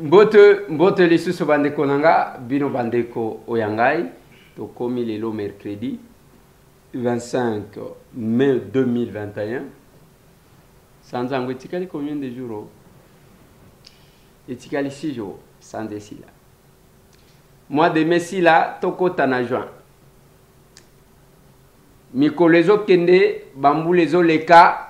Mbote, mbote lisusu bandeko na nga, bino bandeko oya ngai, tokomi lelo mercredi 25 mai 2021. Sanza yango etikali combien de jours? Oh? Etikali 6 jours, sanza esila. Mois de mai sila, tokota na juin. Mikolo ezokende, bambula ezoleka.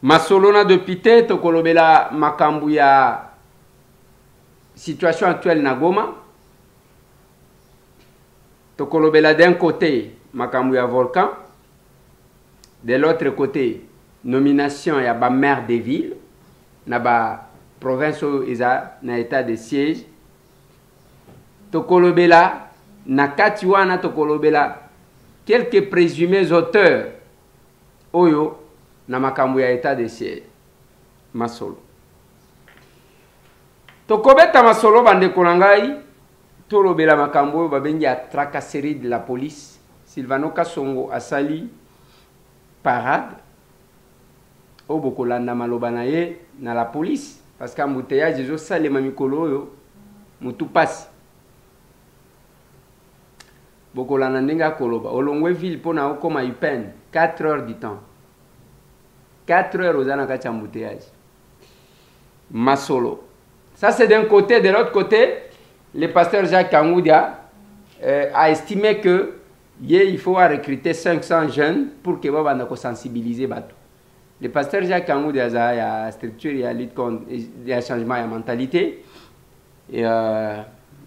Masolo na depute, tokolobela makambo ya situation actuelle na Goma. Tokolobela d'un côté makambo ya volcan, de l'autre côté nomination ya ba maire de ville na ba province oyo eza na état de siège. Tokolobela na kati wana, tokolobela quelques présumés auteurs oyo na makambo ya état de siège. Masolo tokobeta masolo bandeko na ngai, tolobela makambo oyo babengi ya tracasserie de la police. Silvano Kasongo asali parade oyo bokolanda maloba na ye na la police, parce que embouteillage ezosalema mikolo oyo mutu pasi. Bokolanda ndenge akoloba olongwe ville mpona okoma UPN 4 heures du temps, 4 heures oza na kati ya embouteillage. Masolo, ça c'est d'un côté. De l'autre côté, le pasteur Jacques Kangudia a estimé que ye il faut recruter 500 jeunes pour que babanda kosensibiliser bato. Le pasteur Jacques Kangudia aza ya structure ya lutte contre ya changement ya mentalité et a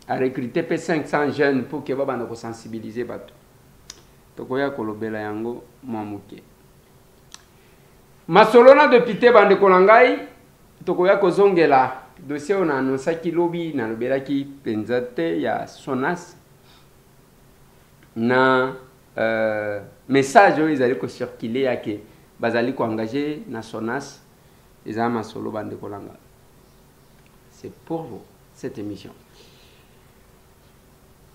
recruté pe 500 jeunes pour que babanda kosensibiliser bato. Tokoya kolobela yango mwa moke. Masolo na député bandeko na ngai, tokoya kozongela dossier oyo na annonçaki lobi, nalobelaki mpenza te ya Sonas na message oyo ezali kocircule ya ke bazali koengage na Sonas. Eza masolo bandeko na ngai, c'est pour vous cette émission.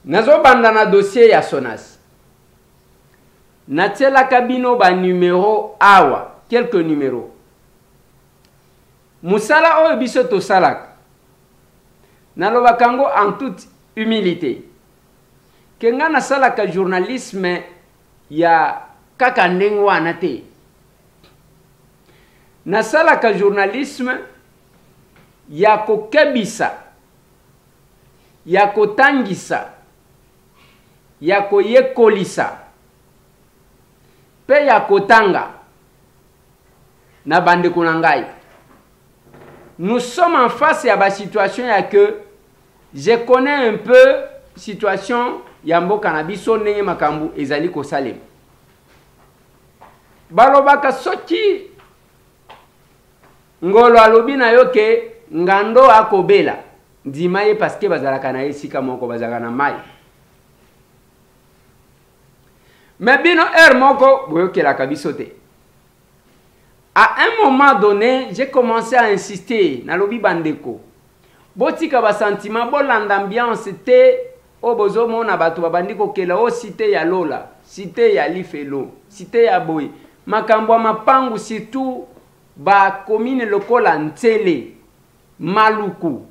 Nazobanda na dossier ya Sonas. Natielaka bino ba numero awa, quelques numéros. Mosala oyo biso tosalaka, nalobaka yango en toute humilité ke nga nasalaka journalisme ya kaka ndenge wana te. Nasalaka journalisme ya kokebisa, ya kotangisa, ya koyekolisa mpe ya kotanga na bandeko na ngai. Nous sommes en face ya ba situation ya que je connais un peu situation ya mboka na biso ndenge makambo ezali kosalema. Balobaka soki ngolo alobi na yo ke ngando akobela, ndima ye parce que bazalaka na ye esika moko, bazalaka na mai. Mais bino heure moko boyokelaka biso te. À un moment donné, j'ai commencé à insister, nalobi bandeko, botika ba sentiment, bolanda ambiance te oyo bozomona bato babandi kokela o cité ya Lola, cité ya Lifelo, cité ya boye, makambo ya mapangu, surtout ba commune lokola Ntsele, Maluku,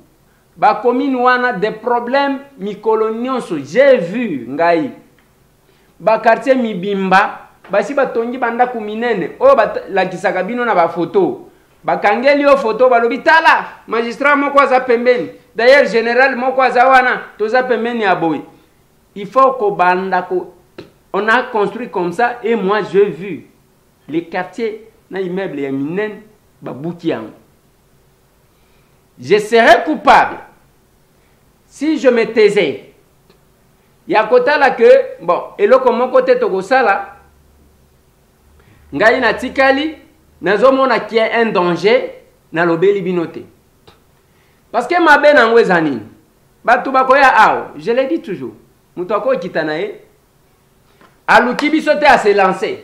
ba commune wana des problèmes mikolo nyonso. J'ai vu ngai ba quartier mibimba basi batongi bandako minene oyo balakisaka bino na bafoto, bakangeli yo foto, balobi tala magistrat moko aza pembeni, d'ailleurs général moko aza wana, toza pembeni ya boye. Il faut kobanda ko on a construit comme ça et moi j'ai vu les quartiers na immeuble ya minene babuki yango. Je serais coupable si je me taisais ya kotala ke bon eloko moko te tokosala. Ngai natikali nazomona qu'il y a un danger, nalobeli bino te parce que mabe nango eza nini? Bato bakoya awa, je l'ai dit toujours, moto akokita na ye aluki biso te, ase lancer,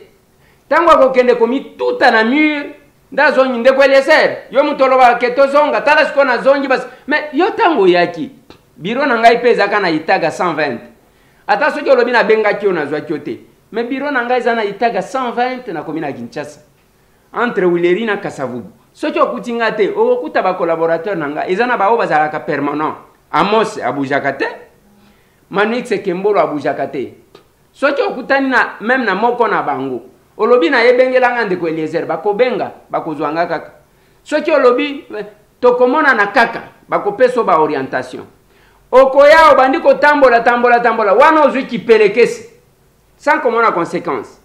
ntango akokende komituta na mur nde azongi. Ndeko Eliezer, yo moto olobaka ke tozonga, tala sikoyo nazongi basi. Mais yo ntango oyaki biro na ngai mpe ezalaka na Itaga 120, ata soki olobi nabengaki yo nazwaki yo te, mais biro na ngai eza na Itaga 120, nakomi na Kinshasa entre Huileries na Kasavubu. Soki okuti nga te, okokuta ba collaborateur na nga. Eza na ba oyo bazalaka permanent. Amos aboujaka te. Manix Kembolo aboujaka te. Soki okutani na meme na moko na bango, olobi na ye bengela nga ndeko Eliezer, bakobenga, bakozwa nga kaka. Soki olobi tokomonana kaka, bakopesa ba orientation. Okoya obandi kotambola tambola tambola, wana ozwi kipelekese sans komona conséquence.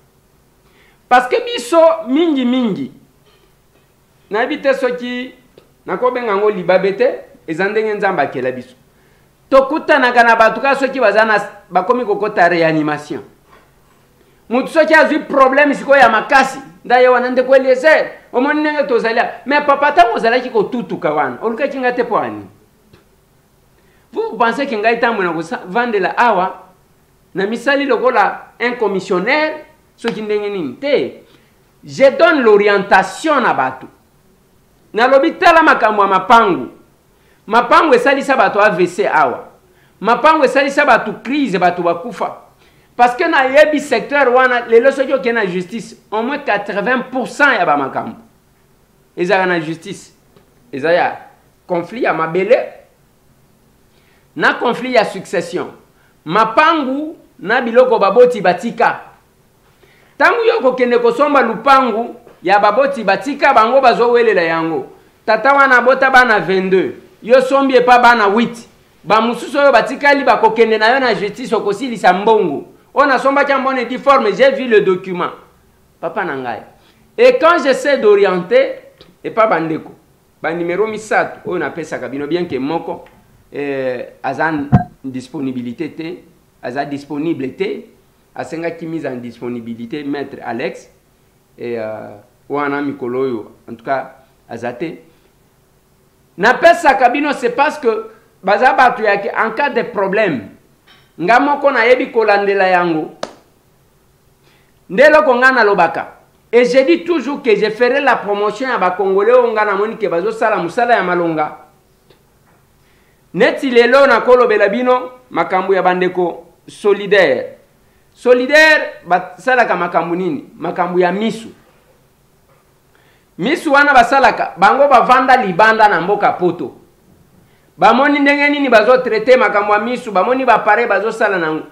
Parce que biso mingi mingi nayebi te soki nakobenga yango libabe te, eza ndenge Nzambe akela biso. Tokutanaka na bato kaka soki baza na bakomi kokota réanimation. Moto soki azwi problème sikoyo ya makasi, ndaye wana ndeko Eliezer, omoni ndenge tozali awa. Mais papa, ntango ozalaki kotutuka wana, olukaki nga te mpo ani? Vous, vous pensez que ngai ntango na kovandela awa na misali lokola un commissionnaire soki ndenge nini te? Je donne l'orientation na bato. Nalobi tala makambo ya mapangu. Mapangu esalisa bato AVC awa. Mapangu esalisa bato crise, bato bakufa. Parce que nayebi secteur wana, lelo soki okende na justice, au moins 80% ya ba makambo ezalaka na justice. Eza ya conflit ya mabele na conflit ya succession. Mapangu na biloko baboti batika. Tangu yo kokende kosomba lupangu ya baboti batika, bango bazowelela yango. Tata wana abota bana 22, yo sombi epa bana 8. Ba mosusu oyo batikali bakokende na yo na justice, okosilisa mbongo. Oyo nasombaki en bonne et due forme, j'ai vu le document. Papa na ngai. Et quand j'essaie d'orienter epa bandeko, ba numéro misato oyo napesaka bino, bien que moko aza disponibilité te, aza disponible te, asengaki mise en disponibilité, maître Alex, et wana mikolo oyo en tout cas aza te. Napesaka bino, c'est parce que baza bato ya ke en cas de problème nga moko nayebi kolandela yango. Nde eloko nga nalobaka, et je dis toujours que je ferai la promotion ya bakongole oyo nga namoni ke bazosala mosala ya malonga. Neti lelo nakolobela bino makambo ya bandeko solidaire. Solidaire basalaka makambo nini? Makambo ya misu. Misu wana basalaka, bango bavanda libanda na mboka poto. Bamoni ndenge nini bazotraite makambo ya misu, bamoni ba appareil bazosala nango.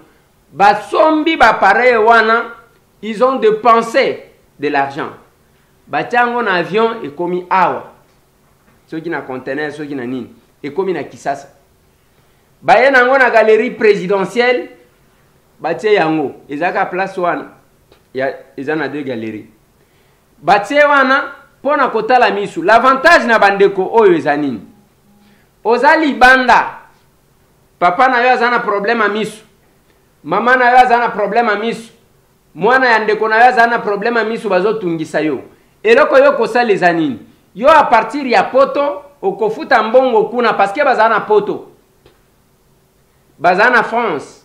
Basombi ba appareil wana, ils ont dépensé de l'argent. Batia yango na avion, ekomi awa. Soki na conteneur, soki na nini, ekomi na Kisasa. Baye nango na galerie présidentielle, batie yango, ezalaka place wana, ya, eza na deux galeries. Batie wana mpo na kotala misu. L'avantage na bandeko oyo eza nini? Oza libanda, papa na yo aza na problème ya misu, mama na yo aza na problème ya misu, mwana ya ndeko na yo aza na problème ya misu, bazotungisa yo. Eloko yo kosala eza nini? Yo a partir ya poto okofuta mbongo kuna, parce que baza na poto, baza na France.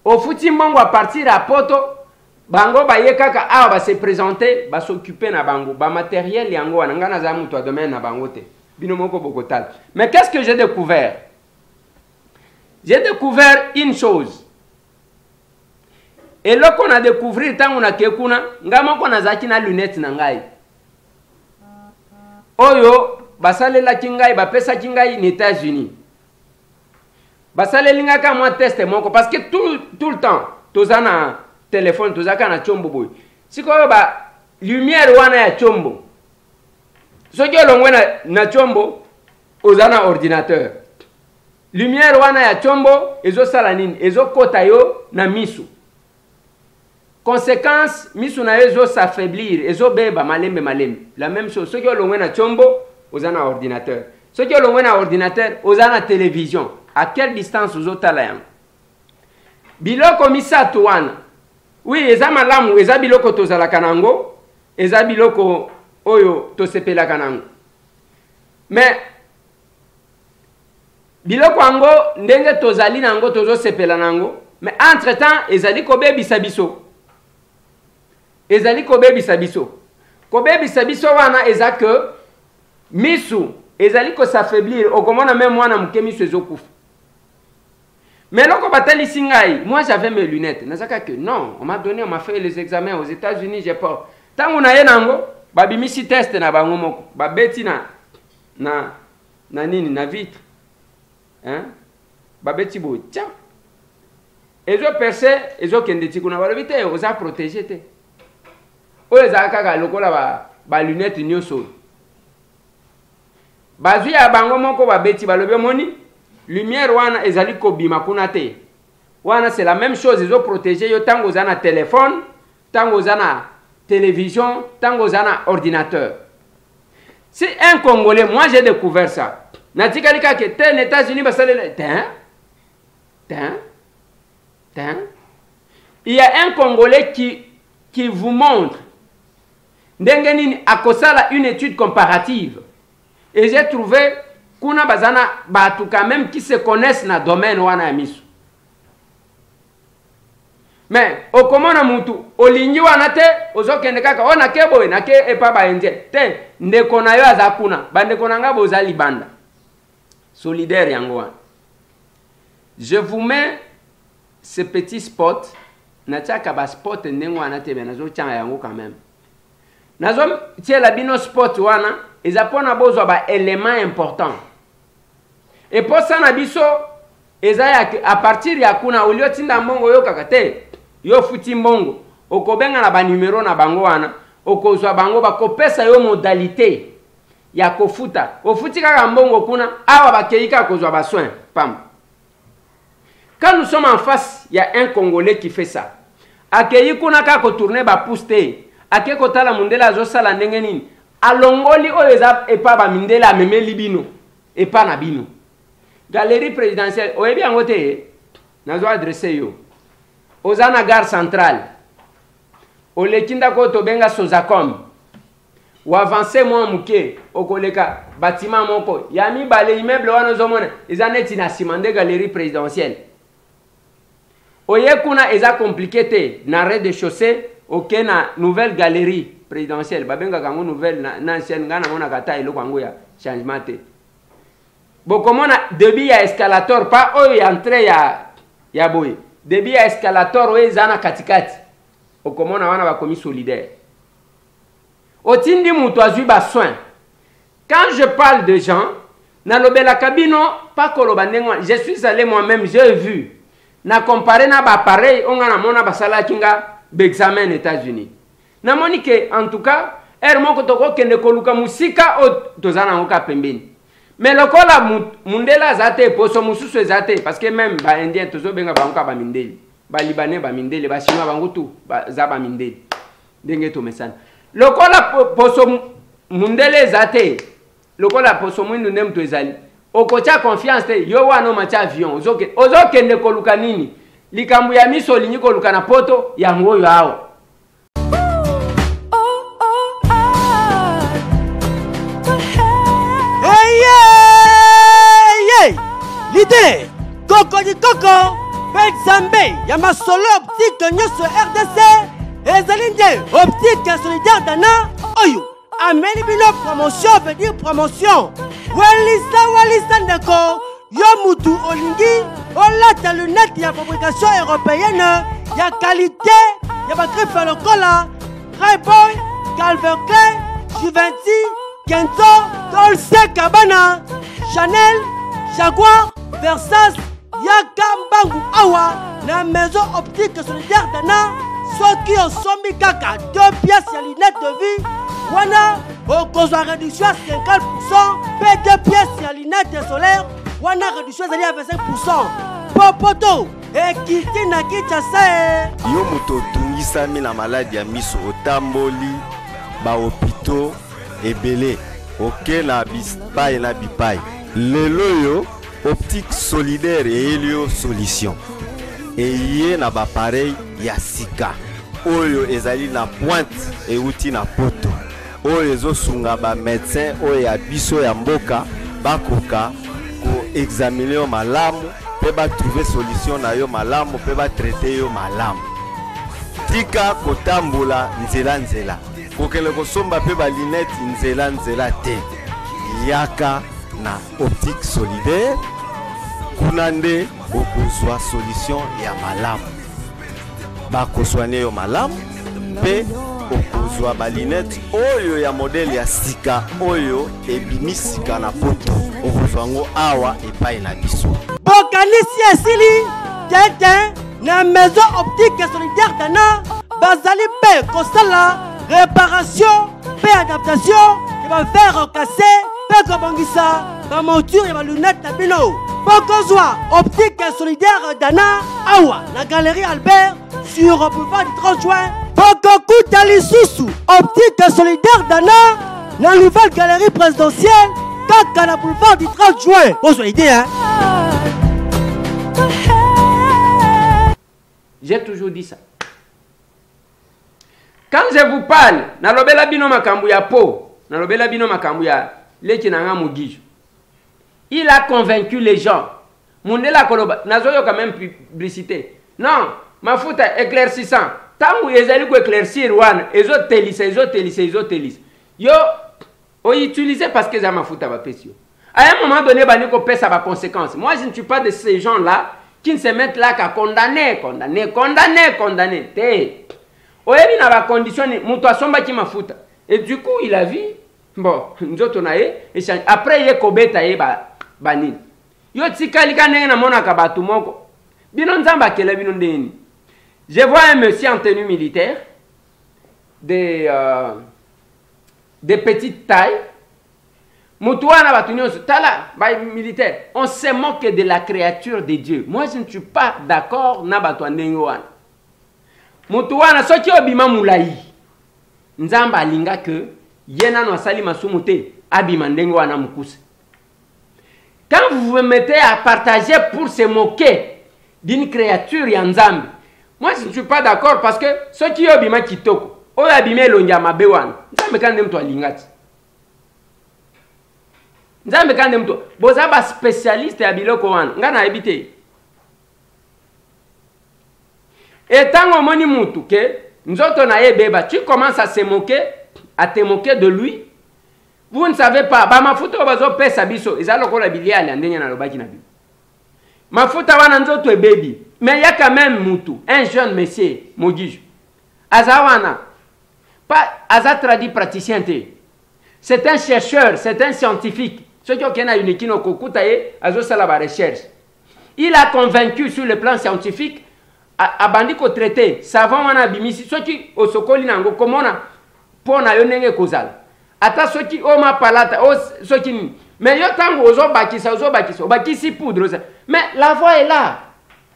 Ofuti mbongo a partir ya poto, bango baye kaka awa ba se présenter, ba s'occuper na bango ba matériel yango wana. Nga naza moto ya domaine na bango te, bino moko bokotala. Mais qu'est-ce que j'ai découvert? J'ai découvert une chose. Eloko na découvrir ntango nake kuna, nga moko nazalaki na lunette na ngai oyo basalelaki ngai, bapesaki ngai na États-Unis. Basaleli ngai kaka mwa test moko, parce que tout le temps toza na téléphone, toza kaka na tshombo boye. Sikoyo ba lumière wana ya tshombo, soki olongwe na tshombo oza na ordinateur, lumière wana ya tshombo ezosala nini? Ezokota yo na misu. Conséquence, misu na yo ezo s'affaiblir, ezobeba malembe malembe. La même chose, soki olongwe na tshombo oza na ordinateur, soki olongwe na ordinateur oza na télévision, à quelle distance ozotala yango? Biloko misato wana, oui, eza malamu, eza biloko tozalaka nango, eza biloko oyo tosepelaka nango. Mais biloko yango ndenge tozali nango, tozosepela nango, mais entre temps ezali kobebisa biso, ezali kobebisa biso. Kobebisa biso wana eza que misu ezali kos'affaiblir. Okomona même mwana moke misu ezokufa. Mais eloko batalisi ngai, moi j'avais mes lunettes, nazaka que non, on m'a donné, on m'a fait les examens aux États-Unis, j'ai pas ntango naye nango. Babimisi test na bango moko, babeti na na na nini na vitre, hein? Babeti boye tia ezo perce, ezokende ti kuna. Balobi te, oza protégé te. Oyo ezalaka kaka lokola ba, ba lunette nyonso oyo bazwi ya bango moko, babeti, balobi omoni lumière wana ezali kobima kuna te. Wana c'est la même chose, ezoprotege yo ntango oza na telefone, ntango oza na télévision, ntango oza na ordinateur. Si un Congolais, moi j'ai découvert ça, natikali kaka te na États-Unis basalela te te te. Il y a un Congolais qui vous montre ndenge nini akosala une étude comparative, et j'ai trouvé kuna baza na bato quand même qui se connaissent na domaine wana ya miso. Mais okomona mutu olingi wana te, ozokende kaka oyo nake boye, nake epa baindien te. Ndeko na yo aza kuna, bandeko na ngai boza libanda, solidaire yango wana. Je vous mets ce petit spot. Natiaka baspot ndenge wana te, me nazotianga yango quand même. Nazotiela bino spot wana eza mpona bozwa baélément important. Eposa na biso eza ya à partir ya kuna olie otinda mbongo, oyokaka te, yo futi mbongo, okobenga na banumero na bango wana, okozwa bango, bakopesa yo modalité ya kofuta. Ofuti kaka mbongo kuna, awa bakei kaka kozwa basoin pamba. Quand nous sommes en face ya un Congolais qui fait ça, akei kuna kaka kotourne bapousse te, ake kotala mondele azosala ndenge nini, alongoli oyo eza epa bamindele, amemeli bino epa na bino. Galerie présidentielle, oyebi yango te? Nazo adresse yo. Oza na gare centrale, oleki ndako oyo tobenga Sozacom, oavance mwa moke, okoleka batima moko ya mibale, immeuble wana ozomona eza neti na nsima nde galerie présidentielle. Oye kuna, eza compliqué te. Na rez de chaussée, oke na nouvelle galerie présidentielle. Babengaka yango nouvelle na ancienne, ngai namonaka ata eloko yango ya changement te. Bokomona début ya escalator, pa oyo ya entrée ya boye, début ya escalator oyo eza na katikati, okomona wana bakomi solidaire. Otindi moto azwi basoin. Quand je parle de gens, nalobelaka bino pa koloba ndenge wana. Je suis allé moi-même, j'ai vu, na comparé na baappareil oyo nga namona basalaki nga baexamen na États-Unis. Namoni ke en tout cas heure moko tokokende koluka mosika oyo toza nango ka pembeni. Mais lokola mundele aza te, poso mosusu eza te, parce que même baindien tozobenga bango ka bamindele, balibanais bamindele, bachinois bango tu baza bamindele ndenge tomesana. Lokola poso mundele eza te, lokola poso mwindu nde moto ezali, okotya confiance te. Yo wana omatia avion, ozokende koluka nini? Likambo ya miso olingi koluka na poto, yango oyo awa. Hey, leader kokodi koko mpe nzambe ya masolo optique nyonso RDC ezali nde Optique Solidaire Dana oyo ameli bino promotion, veut dire promotion. Welisa welisa ndeko, yo mutu olingi olata lunette ya fabrication européenne ya qualité ya bagriffe lokola Ray-Ban, Calvin Klein, Givenchy, Kenzo, Dolce Gabbana, Chanel, Jaguar, Versace, yaka mbangu awa na maison optique solidaire Dana. Soki osombi kaka deux pièces ya lunette de vue wana, okozwa réduction ya 50, mpe deux pièces ya lunette solaire wana, réduction ezali ya 25. Popoto ekiti na Kinshasa e. Yo moto otungisami na maladi ya miso, otamboli bahopito ebele, oke na bipai na bipai, lelo oyo Optique Solidaire eyeli yo solution. Eye na bapareil ya sika oyo ezali na pointe, euti na poto, oyo ezosunga bamédecin oyo ya biso ya mboka bakoka koexamine yo malamu mpe batrouve solution na yo malamu mpe batraite yo malamu. Tika kotambola nzela nzela, kokende kosomba mpe balinete nzela nzela te. Yaka na Optique Solidaire, kuna nde okozwa solution ya malamu, bakosoigne yo malamu. Mpe okozwa balinete oyo ya modele ya sika oyo ebimi sika na poto, okozwa yango awa epai na biso. Bokanisi esili tete na Maison Optique Solidaire Dana bazali mpe kosala réparation mpe adaptation ya baverre cassé mpe kobongisa bamonture ya balunette na bino. Bokozwa Optique Solidaire Dana awa na Galerie Albert sur boulevard du 30 juin. Bokokuta lisusu Optique Solidaire Dana na nouvelle galerie présidentielle kaka na boulevard du 30 juin. Bozwa idée, hein? J'ai toujours dit ça. Quand je vous parle, nalobela bino makambo ya po, nalobela bino makambo ya leki na nga Mugijo. Il a convaincu les gens. Mundele akoloba, nazoyoka même publicité. Non, mafuta éclaircissant. Tango ezali ko éclaircir wana, ezotelisa, ezotelisa, ezotelisa. Yo o utiliser parce que eza mafuta bapesi yo. À un moment donné, bandi kopesa ba conséquences. Moi, je ne suis pas de ces gens-là qui ne se mettent là qu'à condamner, condamner, condamner, condamner. Te. Oyebi na ba condition ni moto asombaki mafuta. Et du coup, il a vu, bon, nzoto na ye échange. Après ye kobeta ye ba banini. Yo tikali ka ndenge namonaka bato moko. Bino Nzambe akela bino ndenge nini? Je vois un monsieur en tenue militaire de petite taille. Moto wana bato nyonso tala ba militaire, on se moque de la créature de Dieu. Moi, je ne suis pas d'accord na bato ya ndenge wana. Moto wana soki obima molai, Nzambe alinga ke ye nano asali masumu te, abima ndenge wana mokuse. Quand vous vous mettez à partager pour se moquer d'une créature ya Nzambe, moi, je ne suis pas d'accord, parce que soki yo obima kitoko, oyo abima elongi ya mabe wana, Nzambe kaka nde moto alinga ti. Nzambe kaka nde moto. Boza baspécialiste ya biloko wana, ngai nayebi te. Etango omoni mutu ke nzoto na ye ebeba, tu commences à se moquer, à te moquer de lui. Vous ne savez pas bamafuta oyo bazopesa biso eza lokola bilialia. Ndenge nalobaki na bino, mafuta wana nzoto ebebi. Mais ya quand même mutu, un jeune monsieur Mogijo aza wana, pas aza tradipraticien te, c'est un chercheur, c'est un scientifique. Soki okende na Unikin, okokuta ye azosala barecherche. Il a convaincu sur le plan scientifique. Abandi kotraiter savon wana, abimisi soki osokoli na yango, komona mpo na yo ndenge ekozala, ata soki oyo mapalata oyo soki nini. Mais yo ntango ozobakisa, ozobakisa, obakisi poudre oza. Mais la voie est là,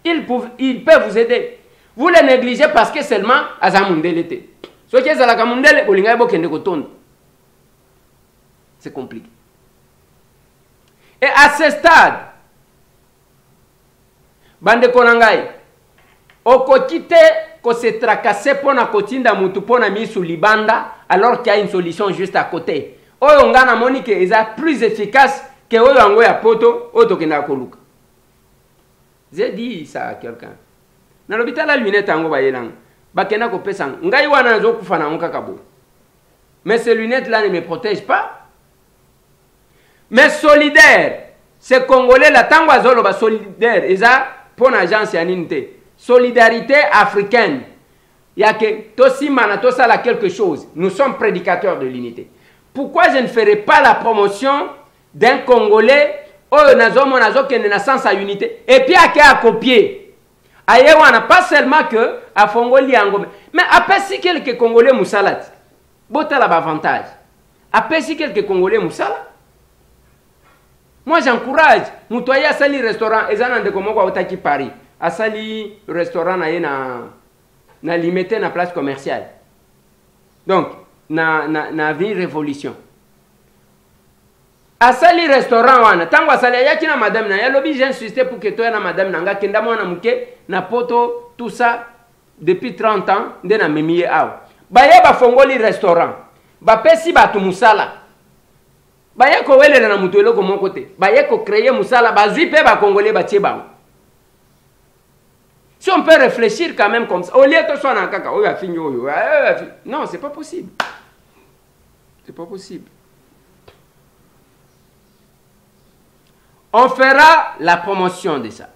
il peut vous aider. Vous le négligez parce que seulement aza mundele te. Soki ezalaka mundele, bolingaki bokende kotonda. C'est compliqué. Et à ce stade, bandeko na ngai, okoki te kose tracasser mpo na kotinda mutu mpo na misu libanda, alors qu'il y a une solution juste à côté, oyo nga namoni ke eza plus efficace ke oyo yango ya poto oyo tokendaka koluka. J'ai dit ça à quelqu'un, nalobi: tala lunette yango bayelanga, bakenda kopesa ngai wana, nazokufa na yango kaka boye. Mais ces lunettes là ne me protègent pas. Mais solidaire, c'est Congolais la. Ntango azoloba solidaire, eza mpo na agence ya nini te, solidarité africaine ya ke tosimana, tosala quelque chose. Nous sommes prédicateurs de l'unité. Pourquoi je ne ferai pas la promotion d'un Congolais oyo nazomona azokende na sens ya unité, et puis ake acopier, aye wana, pas seulement que afongoli yango, mais apesi quelques Congolais mosala ti? Botala baavantage, apesi quelques Congolais mosala. Moi, j'encourage moto aye asali restaurant. Eza na ndeko moko autaki Paris, asali restaurant na ye na Limete, na place commerciale, donc na avenue Révolution. Asali restaurant wana. Ntango asali, ayaki na madame na ye. Alobi: j'ai insisté pour que toya na madame na nga, kenda mwana moke na poto, tout ça depuis 30 ans, nde namemi ye awa. Baye bafongoli restaurant, bapesi bato mosala. Baye kowelela na moto eloko moko te, baye kocréer mosala, bazwi mpe bakongole, batie bango. Si on peut réfléchir quand même comme ça, au lieu toswana kaka oyo afingi oyo, non, c'est pas possible, c'est pas possible. On fera la promotion de ça.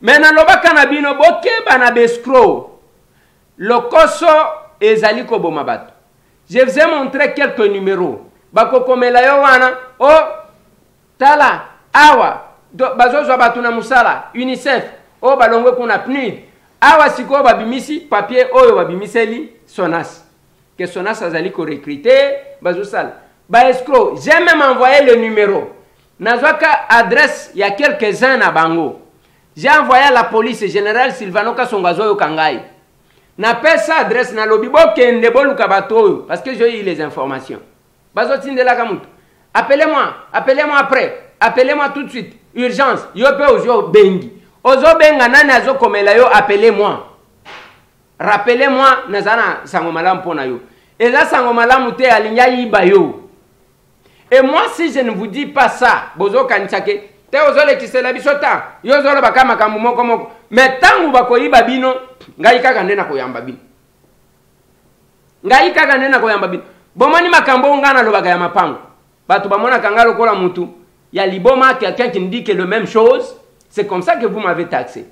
Mais nalobaka na bino, bokeba na baescrocs, lokoso. ezali koboma bato. Je vous ai montré quelques numéros. Bakokomela yo wana o oh, tala awa bazozwa bato na mosala UNICEF oyo oh, balongwe kuna PNUD awa sikoyo babimisi papier oyo babimiseli Sonas que Sonas azali ko recruter bazosala ba escroc. J'ai même envoyé le numéro, nazwaka adresse ya quelques-uns na bango. J'ai envoyé à la police générale Silvano Kasongo azoyoka ngai. Napesa adresse, nalobi bokende boluka bato oyo parce que j'ai eu les informations. Bazotindelaka moto appelez-moi, appelez-moi après, appelez-moi tout de suite, urgence. Yo mpe ozwi obengi, ozobenga nani azokomela yo appelez-moi, rappelez-moi, naza na sango malamu mpo na yo. Eza sango malamu te, alingi ayiba yo. Et moi, si je ne vous dis pas ça, bozokanisa ke te ozolekisela biso ta yo ozolobaka makambo moko moko. Mais ntango bakoyiba bino, ngai kaka nde nakoyamba bino, ngai kaka nde nakoyamba bino. Bomoni makambo oyo ngai nalobaka ya mapango, bato bamonaka ngai lokola mutu ya liboma, quelqu'un qui ne dit que le même chose. C'est comme ça que vous m'avez taxé.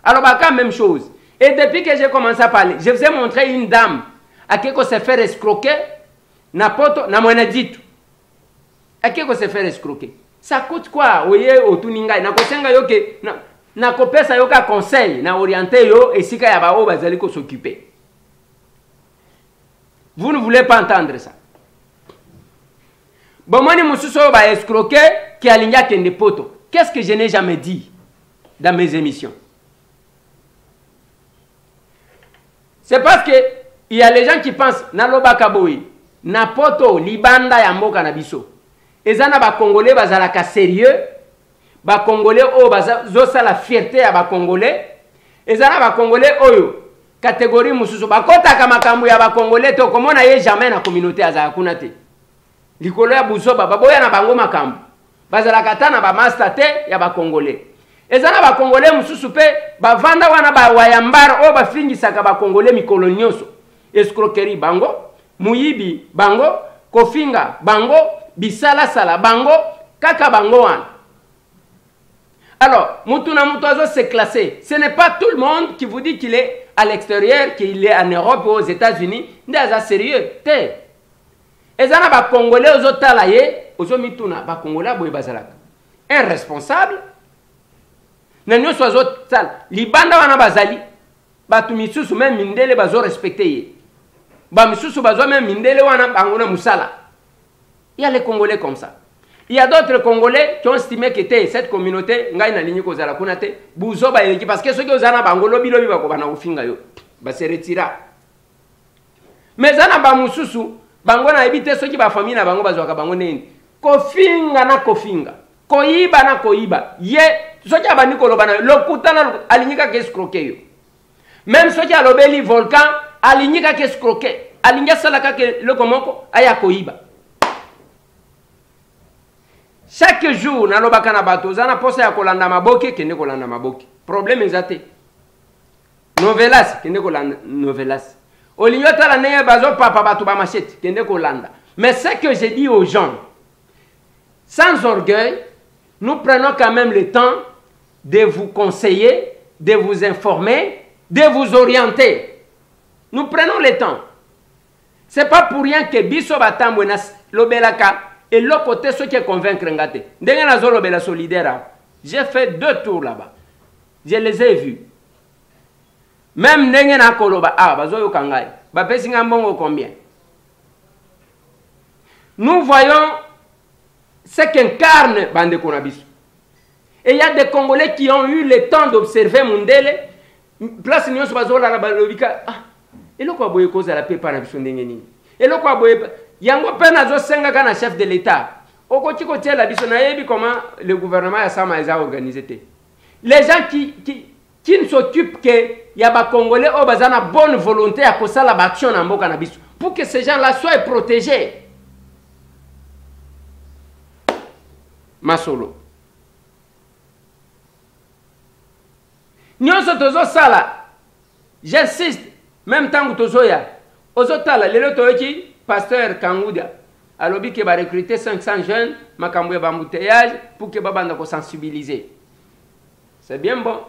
Alobaka même chose. Et depuis que j'ai commencé à parler, je vous ai montré une dame ake ko se faire escroquer na poto na mwene ditu, ake ko se faire escroquer. Ça coûte quoi? Oye otuni ngai, nakosenga yo ke nakopesa yo ka conseil na orienter yo esika ya baoyo bazali ko s'occuper. Vous ne voulez pas entendre ça. Bomoni mosusu oyo ba escroquer ki alingi akende poto. Qu'est-ce que je n'ai jamais dit dans mes émissions? C'est parce que il y a les gens qui pensent nalobaka boye na poto libanda ya mboka na biso eza na ba Congolais bazalaka sérieux, ba Congolais oyo bazosala fierté ya ba Congolais, eza na ba Congolais oyo catégorie mosusu bakotaka makambo ya ba Congolais te, okomona ye jamais na communauté, azalaka kuna te likolo ya buzoba, baboya na bango makambo, bazalaka ata na bamasta te ya ba Congolais. Eza na ba Congolais mosusu mpe bavanda wana bawayambara oyo bafingisaka ba Congolais mikolo nyonso, escroquerie bango, moyibi bango, kofinga bango, bisalasala bango, kaka bango wana. Alors, mutu na mutu azo se classer. Ce n'est pas tout le monde qui vous dit qu'il est à l'extérieur, qu'il est en Europe ou aux États-Unis, nde aza sérieux te. Eza na ba Congolais ozotala ye, ozomituna ba Congolais boye bazalaka irresponsable na nyonso azotala libanda wana bazali bato misusu meme mindele bazo respecte ye, ba misusu bazwa meme mindele wana bango na mosala. Il y a les Congolais comme ça. Il y a d'autres Congolais qui ont estimé que te cette communauté ngai nalingi kozala kuna te, buzoba eleki, parce que soki oza na bango lobi lobi bakobana kofinga yo, ba se retira. Mais eza na ba mosusu bango nayebi te soki ba famille na bango bazwaka bango nini, kofinga na kofinga, koyiba na koyiba. Ye soki abandi koloba na yo lokuta na lokuta, alingi kaka escroquer yo. Même soki alobeli volcan, alingi kaka escroquer, alingi asala kaka eloko moko aya koyiba. Chaque jour nalobaka na bato, oza na posa ya kolanda maboke, kende kolanda maboke, problème eza te. Novelas, kende kolanda novelas. Olingi otala ndenge bazopapa bato ba machete, kende kolanda. Mais ce que je dis aux gens, sans orgueil, nous prenons quand même le temps de vous conseiller, de vous informer, de vous orienter. Nous prenons le temps. C'est pas pour rien que biso batambwe na lobelaka eloko te soki convaincre nga te. Ndenge nazolobela solidaire, j'ai fait 2 tours là-bas. Je les ai vus. Même ndenge nakoloba, ah, bazoyoka ngai. Bapesi nga mbongo combien? Nous voyons ce qu'incarne bandeko na biso. Et il y a des Congolais qui ont eu le temps d'observer Mundele. Place nyonso bazolala balobika, ah, eloko ya boye kozala pe pa na biso ndenge nini? Eloko ya boye yango pe nazosengaka na chef de l'État. Okoki kotiela biso, nayebi comment le gouvernement ya Sama eza organisé te. Les gens qui ne s'occupent que ya ba Congolais oyo baza na bonne volonté ya kosala ba action na mboka na biso pour que ces gens-là soient protégés. Masolo. Nyonso tozosala, j'insiste, même tango tozoya, ozotala lelo toyoki pasteur Kanguda alobi ke ba recruter 500 jeunes makambo ya ba embouteillage pour que babanda ko sensibiliser. C'est bien bon.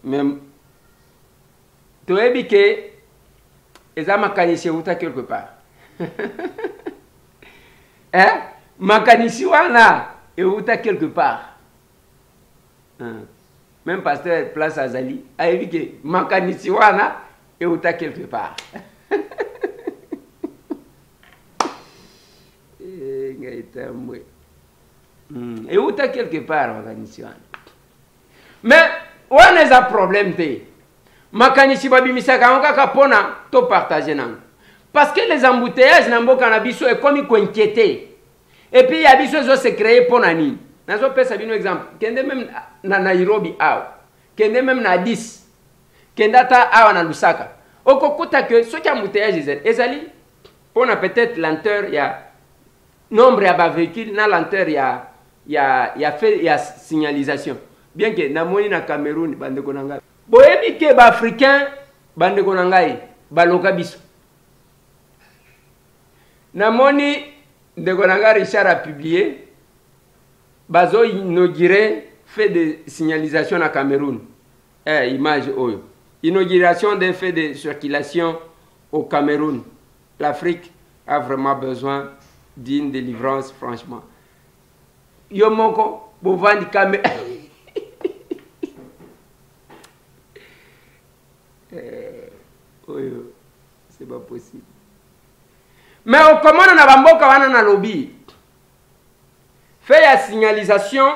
Mais Toyebi ke eza makanisi euta quelque part. Eh? Makanisi wana euta quelque part. Hein. Même pasteur place azali ayebi ke makanisi wana euta quelque part. Eh, ngai tambwe. Euta quelque part makanisi wana. Mais wana eza problème te. Makanisi babimisaka yango kaka pona to partager nango. Parce que les embouteillages na mboka na biso ekomi ko inquiéter. Et puis ya biso ezo se créer pona nini? Nazo pesa bino exemple. Kende même na Nairobi awa. Kende même na Addis. Kende ata awa na Lusaka. Okokuta que soki embouteillage ezali, ezali pona peut-être lenteur ya nombre ya ba véhicules na lenteur ya ya ya fait ya signalisation. Bien que namoni na Cameroun bandeko na ngai. Boyebi ke ba africains bandeko na ngai baloka biso. Namoni ndeko na ngai Richard a publié bazo inaugurer fait de signalisation na Cameroun. Eh, image oyo. Inauguration d'un fait de circulation au Cameroun. L'Afrique a vraiment besoin d'une délivrance, franchement. Yo moko, bovandi Cameroun. Eh, oyo, c'est pas possible. Mais okomona na bamboka wana na lobi fait ya signalisation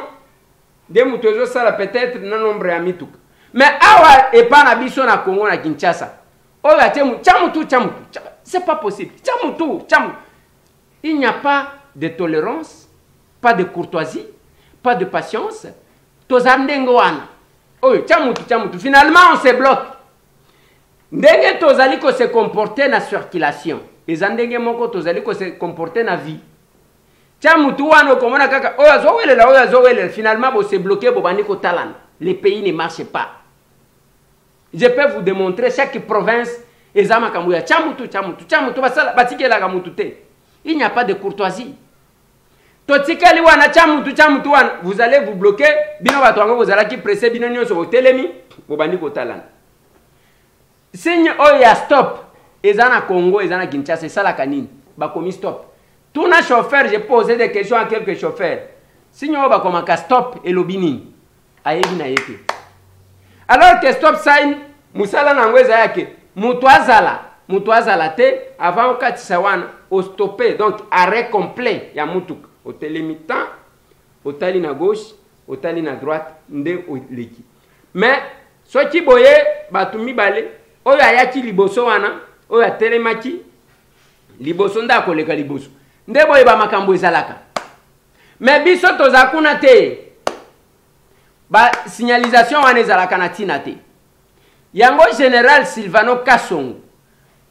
nde moto ezosala peut-être na nombre ya mituka. Mais awa epa na biso na Congo na Kinshasa, oyo atie tya mutu, tya mutu, tya, c'est pas possible. Tya mutu, tya mutu. Il n'y a pas de tolérance, pas de courtoisie, pas de patience. Toza ndenge wana. Oyo tya mutu, tya mutu. Finalement on se bloque. Ndenge tozali ko se comporter na circulation, eza ndenge moko tozali ko se comporter na vie. Tya mutu wana okomona kaka oyo azowelela, oyo azowelela, finalement bo se bloquer, bobandi kotalana. Le pays ne marche pas. Je peux vous démontrer chaque province eza makambo ya tya mutu, tya mutu, tya mutu, basala batikelaka mutu te. Il n'y a pas de courtoisie. Totikali wana tya mutu, tya mutu wana, vous allez vous bloquer. Bino bato yango bozalaki pressé, bino nyonso botelemi, bobandi kotalana. Signe oyo ya stop eza na Congo, eza na Kinshasa, esalaka nini? Bakomi stop. Tuna chauffeur, j'ai posé des questions à quelques chauffeurs. Signe oyo bakomaka stop elobi nini? Ayebi na ye te. Alors que stop sign musala na yango eza ya ke moto azala, moto azala te avant okatisa wana o stopper, donc arrêt complet ya mutuka. Otelemi temps, otali na gauche, otali na droite nde oleki. Mais soki boye bato mibale oyo ayaki liboso wana, oyo atelemaki liboso nde akoleka liboso, nde boye ba makambo ezalaka. Mais biso toza kuna te, ba signalisation wana ezalaka na tina te. Yango général Sylvano Kasongo,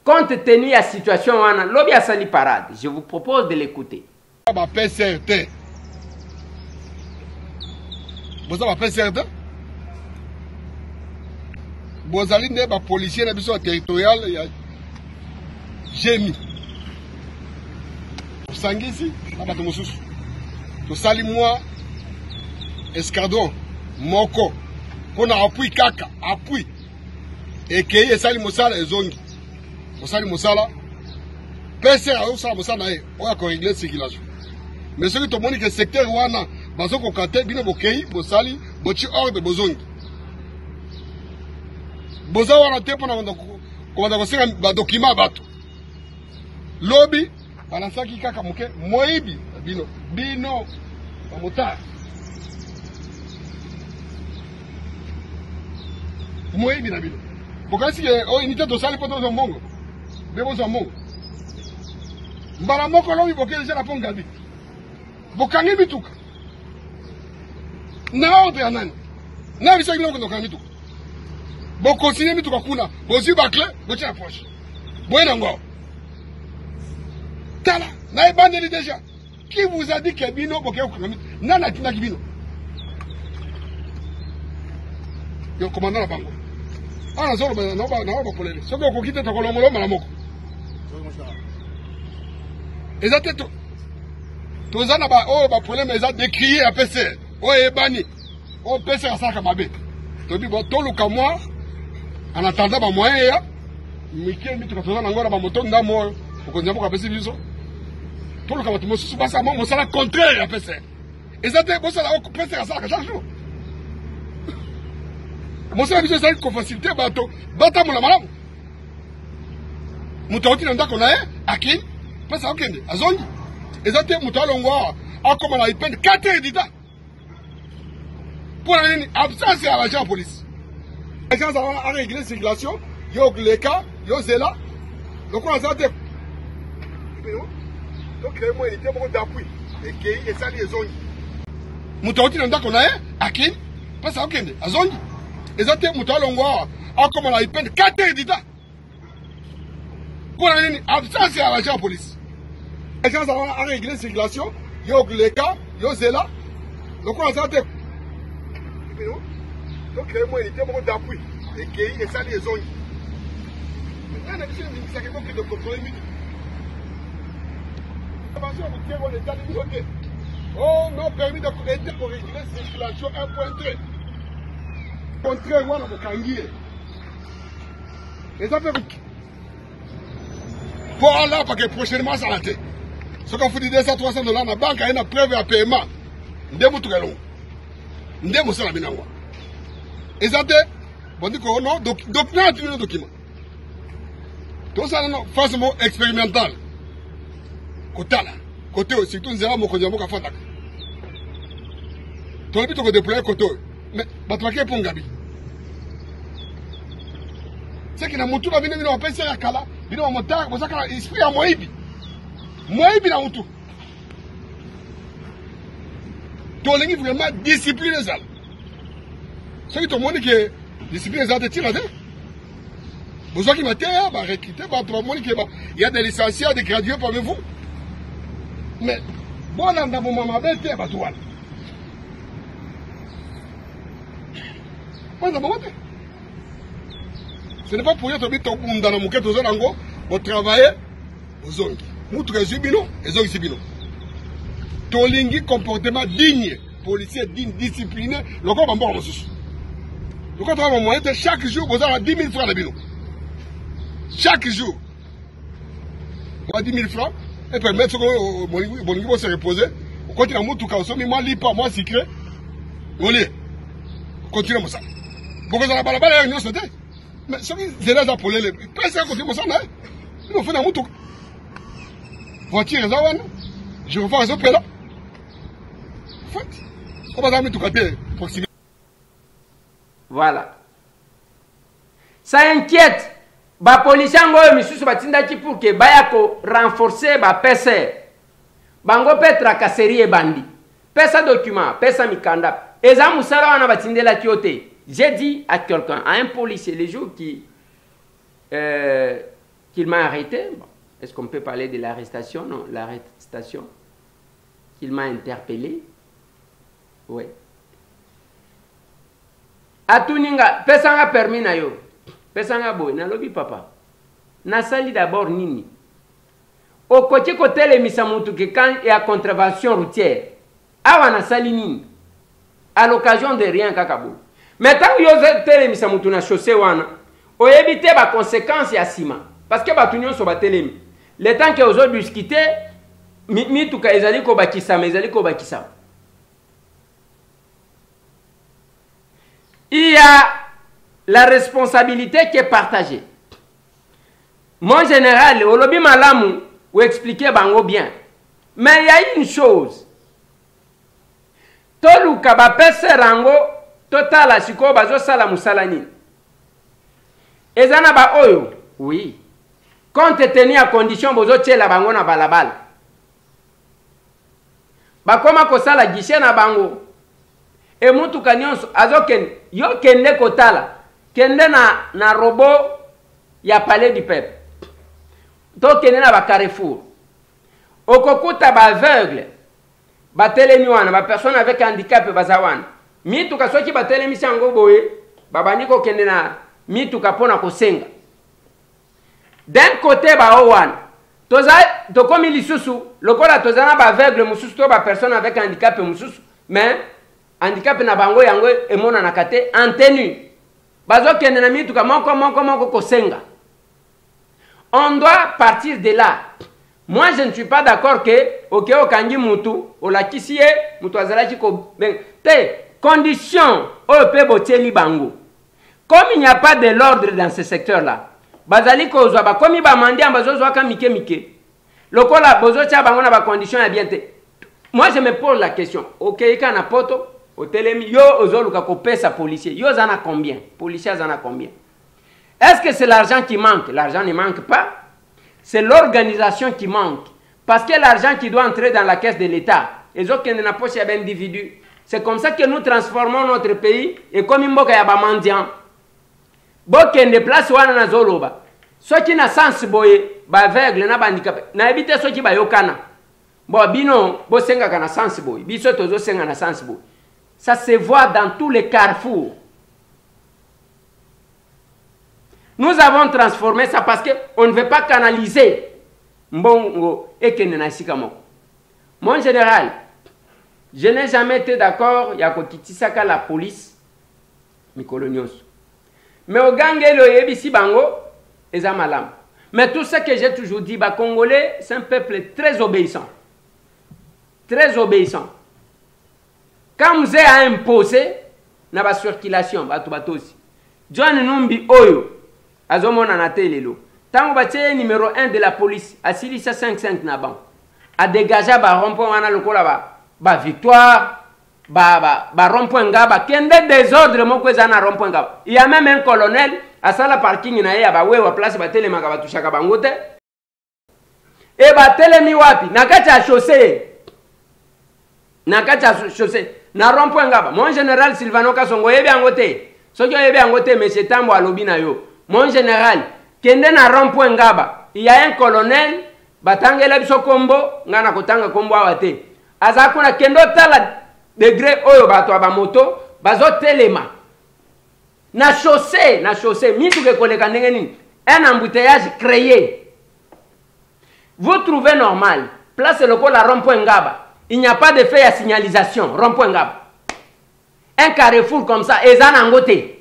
compte tenu ya situation wana, lobi asali parade. Je vous propose de l'écouter. Ba PCR te. Boza ba PCR te? Bozali nde ba policier na biso ya territorial ya GMI. Tosangisi na bato mosusu. Tosali mwa escadron moko mpona appui kaka appui ekei esali mosala ezongi osali mosala PCR azosala mosala na ye oyo akoregle circulation mais soki tomoni ke secteur wana bazokoka te bino bokei bosali boti ordre bozongi boza wana te mpona kobanda kosenga badokima ya bato lobi balansaki kaka moke moyibi bino bino bamotard moyibi na bino bokanisi ke oyo unité tosali mpo tozwa mbongo nde bozwa mbongo mbala moko lobi bokei deja na pont Gabi bokangi mituka na ordre ya nani na biso bino bokende kokanga mituka bokonsigne mituka kuna bozwi ba clé botie na poche boye na ngo tala na ebandeli deja qui vous a dit que bino bokei kokanga mituka nani atindaki bino yo commandant na bango awa nazoloba naoloba polele soki okoki te tokolongola mbala moko eza te toza na oyo baproblème eza décrié ya PCR oyo eyebani oyo PCR asalaka mabe tobi bo toluka mwa En attendant ba moyen ya mike mituka toza nango na bamoto ndambo oyo mokonzi ya mboka apesi biso, toluka bato mosusu basala mwa mosala contraire ya PCR. Eza te bosala oyo PCR asalaka chaque jour. Mosala biso ezali kofacilite bato batambola malamu. Moto auti na ndako na ye akei mpasi akokende azongi. Eza te moto alongwa awa akoma na ipende 4 heures du temps. Mpo na nini? Absence ya agent ya police. Agent azala wana aregule circulation, yo leka, yo zela, lokola aza te tocree mwa unité moko d'appui ekei esali ezongi. Moto auti na ndako na ye akei mpasi akokende azongi. Eza te moto alongwa awa akoma na ipende 4 heures du temps. Mpo na nini? Absence ya agent ya police. Agent azala wana aregule circulation, yo leka, yo zela, lokola aza te tocree mwa unité moko d'appui ekei esali ezongi. Nani na biso eningisaka ekokende kontrole mituka? Intervention routière oyo etali biso te. Oh non, permis de ete koregule circulation un point trait. Contraire wana bokangi ye. Eza mpe mpo alapa ke prochainement asala te. Soki afuti 200 300 dollars na banque aye na preuve ya paiement nde motuka elongo nde mosala bino yango eza te. Bondi ko no document atindi no document tosala no phase moko expérimentale kotala kote oyo surtout nzela mokonzi ya mboka afandaka tolobi tokodeploye kote oyo mais bato bakei mpo ngabi seke na motu na bino bino bapesi ya kala bino bamotard boza kaka esprit ya moyibi moyibi na motu. Tolingi vraiment discipline ezala. Soki tomoni ke discipline ezala te, ntina te bozwaki mateya barecrute bato bamoni ke ya des licenciés des gradués parmi vous, mais bolanda boma mabe te bato wana bolanda bango te. Ce n'est pas pour rien tobi tobunda na moke toza nango botravaille bozongi mutuka ezwi bino ezongisi bino. Tolingi comportement digne, policier digne, discipliné lokola bamboka mosusu. Lokola toza bamoyen te, chaque jour boza na 10 000 francs na bino chaque jour mwa 10 000 francs e permettre soki bolingi bose reposer, okoti na mutuka osombi mwa lipa mwa sucre olie continue mosala. Bokozala balabala ya nyonso te, mais soki nzela eza polele pesa continue mosala na ye. Bino ofanda mutuka, voiture eza wana, gyrophare ezopela fait oyo baza mituka te proximité. Voilà. Ça inquiète. Ba policiers yango oyo misusu batindaki pour que baya ko renforcer ba PCR. Bango pe tracasserie ebandi. Pesa document, pesa mikanda. Eza musala wana batindelaki yo te. J'ai dit à quelqu'un, à un policier, le jour qu'il m'a arrêté, bon, est-ce qu'on peut parler de l'arrestation? Non, l'arrestation, qu'il m'a interpellé. Oui. Atuninga, pesanga permis na yo. Pesanga boy, nalobi papa. Nasali d'abord nini? Okoki kotelemisa mutu ke quand ya contravention routière. Awa nasali nini? À l'occasion de rien kaka boy. Mais tant yo telemisa mutu na chaussée wana, oyebi te ba conséquences ya sima. Parce que batu nyonso batelemi. Le temps que ozo discuter, mituka ezali kobakisama, ezali kobakisama. Il y a la responsabilité qui est partagée. Mon général, olobi malamu, ou expliquer bango bien. Mais il y a une chose. Toluka ba pese rango, totala sikoyo bazosala musala nini. Eza na ba oyo, oui. Compte tenu ya condition bozotiela bango na balabala. Bakoma kosala guichet na bango. E mutuka nyonso azokende, yo kende kotala, kende na robot ya Palais du Peuple. To kende na ba Carrefour. Okokuta ba aveugle batelemi wana, ba personnes avec handicap baza wana. Mituka soki batelemisi yango boye, babandi kokende na mituka mpona kosenga. D'un côté ba o wana, toza tokomi lisusu lokola toza na ba aveugle mosusu to ba personnes avec handicap mosusu, mais handicap na bango yango emonanaka te en tenue. Bazokende na mituka moko moko moko kosenga. On doit partir de là. Moi, je ne suis pas d'accord que oke okangi mutu, olakisi ye, mutu azalaki ko te condition oyo pe botieli bango. Comme il n'y a pas de l'ordre dans ce secteur là, bazali kozwa bakomi ba mendiants, bazozwaka mike mike. Lokola bozotia bango na ba condition ya bien te. Moi, je me pose la question. Okei ka na poto, otelemi, yo ozoluka kopesa policier. Yo oza na combien? Policier aza na combien? Est-ce que c'est l'argent qui manque? L'argent ne manque pas. C'est l'organisation qui manque. Parce que l'argent qui doit entrer dans la caisse de l'État, ezokende na poche ya ba individu. C'est comme ça que nous transformons notre pays et comme mboka ya ba mendiant. Bokende place wana nazoloba. Soki na sens boye, ba aveugle na ba handicapé, nayebi te soki bayokana. Bon, bino bosengaka na sens boye, biso tozosenga na sens boye. Ça se voit dans tous les carrefours. Nous avons transformé ça parce que on ne veut pas canaliser mbongo ekende na esika moko. Mon général, je n'ai jamais été d'accord ya kokitisaka la police mikolo nyonso. Mais ogangeli oyebisi bango eza malamu. Mais tout ce que j'ai toujours dit, ba Congolais, c'est un peuple très obéissant. Très obéissant. Quand Mzee a imposé na ba circulation, bato batosi. John Numbi oyo azomonana te lelo. Tango batie ye numéro 1 de la police, asilisa 5-5 na banc. A dégagea ba rond-point wana lokola ba victoire, ba rond-point ngaba, kende désordre moko eza na rond-point ngaba. Il y a même un colonel asala parking na ye ya ba wewa place batelemaka batushaka bango te. E batelemi wapi? Na kati ya chaussée. Na kati ya chaussée. Na rond-point ngaba. Mon général Sylvano Kasongo, oyebi yango te. Soki oyebi yango te, monsieur Tambo alobi na yo. Mon général, kende na rond-point ngaba. Il y a un colonel, batangela biso kombo, nga na kotanga kombo awa te. Aza kuna, kende otala degré oyo bato ya ba moto bazotelema. Na chaussée, na chaussée, mituka ekoleka ndenge nini? Un embouteillage créé. Vous trouvez normal, place lokola rond-point ngaba, il n'y a pas de fait à signalisation, rond-point ngaba. Un carrefour comme ça, eza nango te.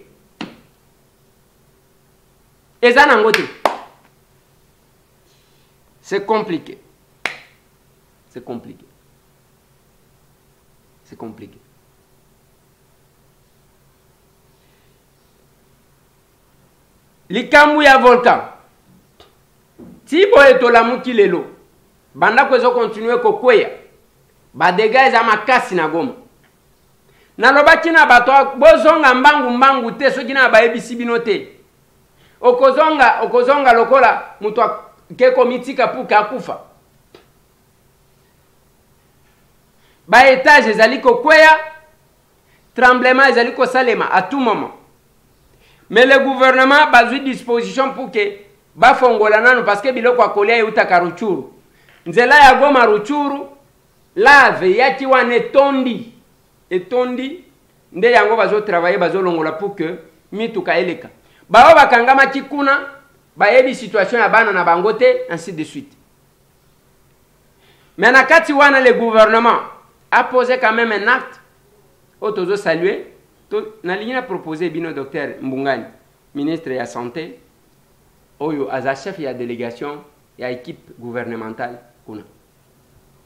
Eza nango te. C'est compliqué. C'est compliqué. C'est compliqué. Likambo ya volcan. Ti boye tolamuki lelo. Bandako ezo continuer kokweya. Ba dégâts eza makasi na Goma. Nalobaki na bato bozonga mbangu mbangu te soki na bayebisi bino te. Okozonga, okozonga lokola moto ake komitika pour que akufa. Ba étage ezali kokweya, tremblement ezali kosalema à tout moment. Mais le gouvernement bazwi disposition pour que bafongola nanu parce que biloko ya kolia eutaka Rutshuru. Nzela ya Goma Rutshuru lave yaki wana etondi, etondi nde yango bazo travailler, bazolongola pour que mituka eleka. Bao bakangamaki kuna bayebi situation ya bana na bango te, ainsi de suite. Mais na kati wana le gouvernement a posé quand même un acte oyo tozo saluer. To, nalingi na proposer bino docteur Mbungani, ministre ya santé, oyo aza chef ya délégation ya équipe gouvernementale kuna.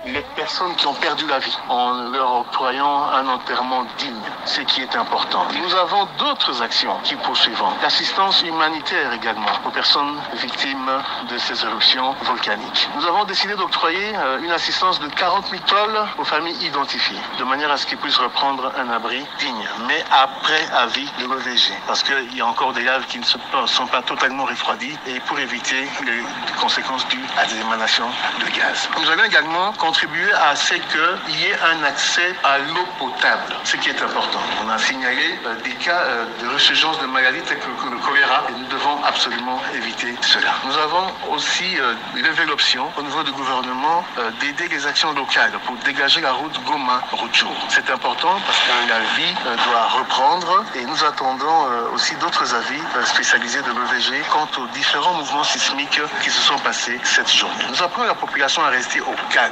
Les personnes qui ont perdu la vie en leur octroyant un enterrement digne, ce qui est important. Nous avons d'autres actions qui poursuivent. L'assistance humanitaire également aux personnes victimes de ces éruptions volcaniques. Nous avons décidé d'octroyer une assistance de 40 000 tôles aux familles identifiées, de manière à ce qu'ils puissent reprendre un abri digne, mais après avis de l'O V G, parce qu'il y a encore des laves qui ne sont pas totalement refroidies et pour éviter les conséquences dues à des émanations de gaz. Nous allons également contribuer à ce qu'il y ait un accès à l'eau potable, ce qui est important. On a signalé des cas de ressurgence de maladies telles que le choléra et nous devons absolument éviter cela. Nous avons aussi levé l'option au niveau du gouvernement d'aider les actions locales pour dégager la route Goma-Rutshuru. C'est important parce que la vie doit reprendre et nous attendons aussi d'autres avis spécialisés de l'O V G quant aux différents mouvements sismiques qui se sont passés cette journée. Nous appelons la population à rester au calme.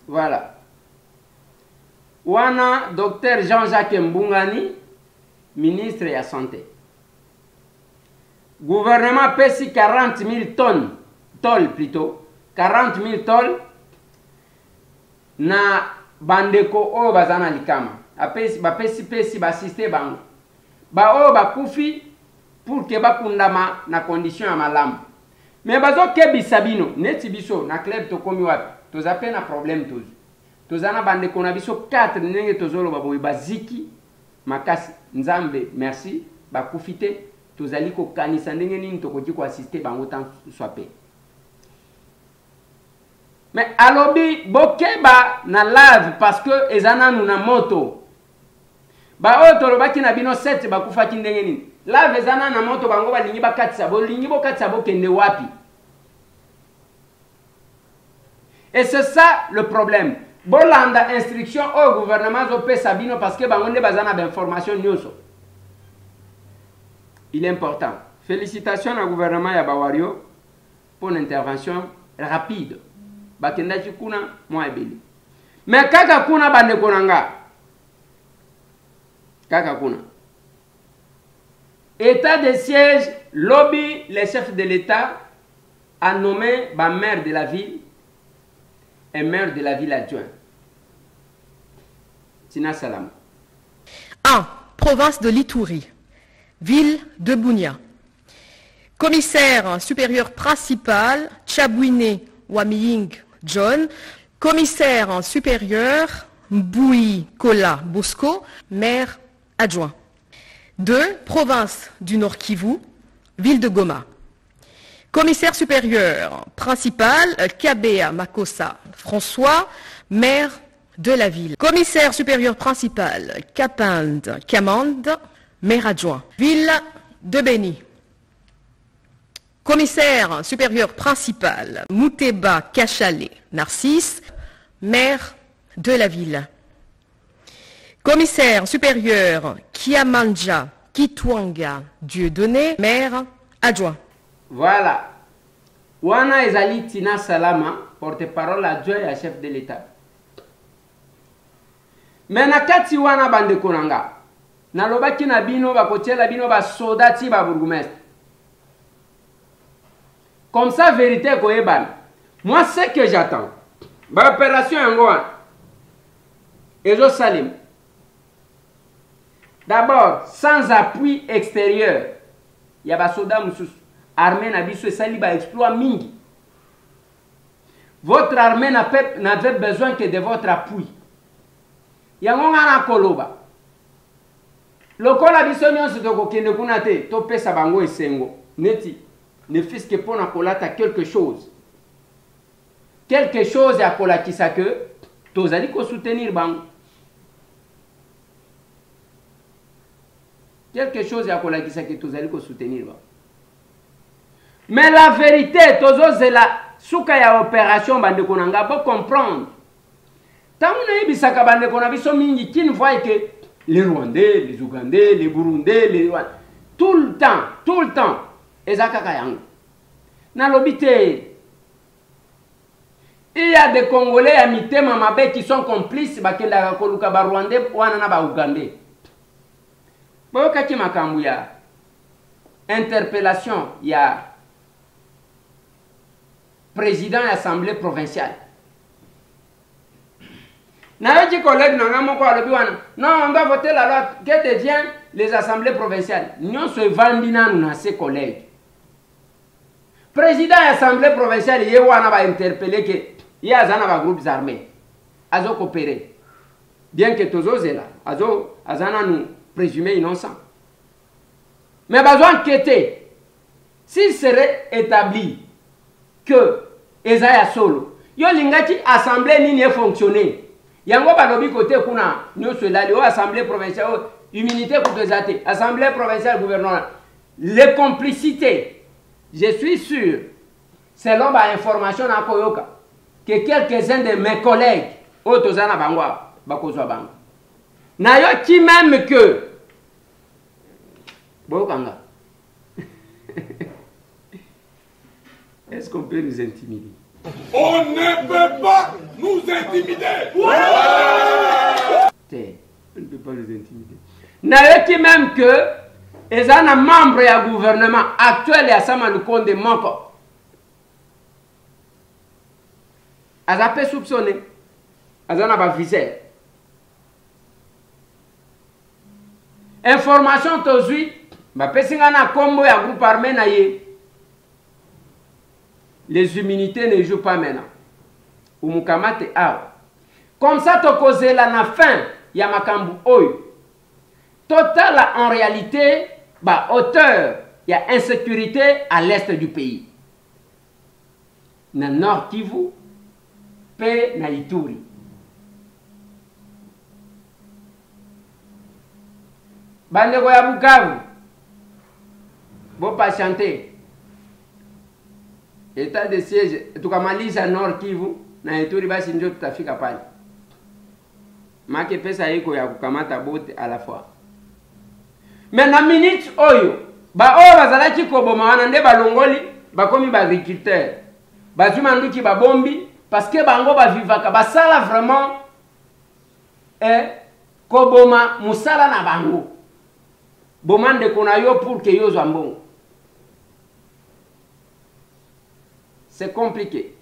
Voilà. Wana docteur Jean-Jacques Mbungani, ministre ya santé. Gouvernement apesi 40 000 tonnes, tôle plutôt, 40 000 tôles na bandeko oyo baza na likama. Apesi, bapesi pesi ba assister bango. Ba oyo bakufi pour que bakundama na condition ya malamu. Mais bazokebisa bino neti biso na club tokomi wapi? Toza pe na problème tozwi. Toza na bandeko na biso 4 ndenge tozoloba boye baziki makasi. Nzambe merci bakufi te. Tozali kokanisa ndenge nini tokoki ko assister bango tant soit peu. Mais alobi bokeba na lave parce que eza nanu na moto. Ba oyo tolobaki na bino 7 bakufaki ndenge nini? Lave eza nanu na moto bango balingi bakatisa, bolingi bokatisa bokende wapi? Et c'est ça le problème. Bolanda instruction oyo gouvernement azopesa bino parce que bango nde baza na ba information nyonso. Il est important. Félicitations na gouvernement ya Bawario pour l'intervention rapide. Bakendaki kuna mwa ebele. Mais kaka kuna bandeko na nga. Kaka kuna. État de siège, lobby les chefs de l'État a nommé ba maire de la ville et maire de la ville adjoint. Tina Salama. 1. Province de l'Ituri, ville de Bunia. Commissaire supérieur principal, Tchabouine Wamiying John. Commissaire supérieur, Mboui Kola Bosco, maire adjoint. 2. Province du Nord Kivu, ville de Goma. Commissaire supérieur principal, Kabea Makossa François, maire de la ville. Commissaire supérieur principal, Kapinde Kamande, maire adjoint. Ville de Beni. Commissaire supérieur principal, Mouteba Kachale Narcisse, maire de la ville. Commissaire supérieur, Kiamanja Kitwanga Dieudonné, maire adjoint. Voilà. Wana ezali Tina Salama, porte-parole adjoint ya chef de l'État. Mais na kati wana bandeko na nga, nalobaki na bino bakotiela bino ba soda ti ba bourgmestre. Comme ça vérité ekoyebana. Moi ce que j'attends, ba opération yango wana ezosalema. D'abord, sans appui extérieur ya ba soda mosusu, armée na biso esali ba exploit mingi. Votre armée n'avait besoin que de votre appui. Yango nga nakoloba. Lokola biso nyonso tokokende kuna te, topesa bango esengo neti ne fût-ce que pona kolata quelque chose. Quelque chose ya kolakisa que tozali ko soutenir bango. Quelque chose ya kolakisa que tozali ko soutenir bango. Mais la vérité, tozozela suka ya opération bandeko na nga bo comprendre. Tango nayebisaka bandeko na biso mingi qui ne voient que les Rwandais, les Ougandais, les Burundais, les tout le temps, tout le temps eza kaka yango. Nalobi te. Il y a des Congolais ya mitema mabe qui sont complices bakendaka koluka ba Rwandais wana na ba Ougandais. Boyokaki makambo ya interpellation ya président ya assemblée provinciale. Nayoki collègue na nga moko alobi wana non, on doit voter la loi que devient les assemblées provinciales. Nyonso evandi nanu na se collègue. Président ya assemblée provinciale ye wana ba interpeller ke ye aza na ba groupes armés azo coopérer bien que tozozela azo aza nanu présumé innocent mais bazo enquêter. S'il serait établi que eza ya solo, yo lingaki assemblée nini e fonctionner? Yango balobi kote kuna nyonso elali oyo assemblée provinciale oyo immunité kutu eza te, assemblée provinciale gouvernement, les complicités. Je suis sûr, selon ba information na koyoka, que quelques-uns de mes collègues oyo toza na bango awa bakozwa bango. Nayoki même que boyokanga. Est-ce qu'on peut nous intimider? On ne peut pas nous intimider. Te, on ne peut pas nous intimider. Nayoki même que Eza na membre ya gouvernement actuel ya Sama Lukonde moko aza mpe soupçonné, aza na baviseur. Information tozwi, bapesi ngai na nkombo ya groupe armé na ye. Les immunités ne jouent pas maintenant. Umukamate awa. Comme ça tokozela na fin ya makambo oyo. Totala en réalité ba auteur ya insécurité à l'est du pays. Na Nord Kivu pe na Ituri. Bandeko ya Bukavu, bo patienter. Etat de siège tukamaliza Nord Kivu na Ituri, basi njo tutafika pale. Make pesa iko ya kukamata bote à la fois. Mais na minute oyo ba oyo bazalaki koboma wana nde balongoli bakomi ba agriculteur, bazwi manduki babombi parce que bango bavivaka basala vraiment koboma mosala na bango. Boma ndeko na yo pour que yo ozwa mbongo. C'est compliqué.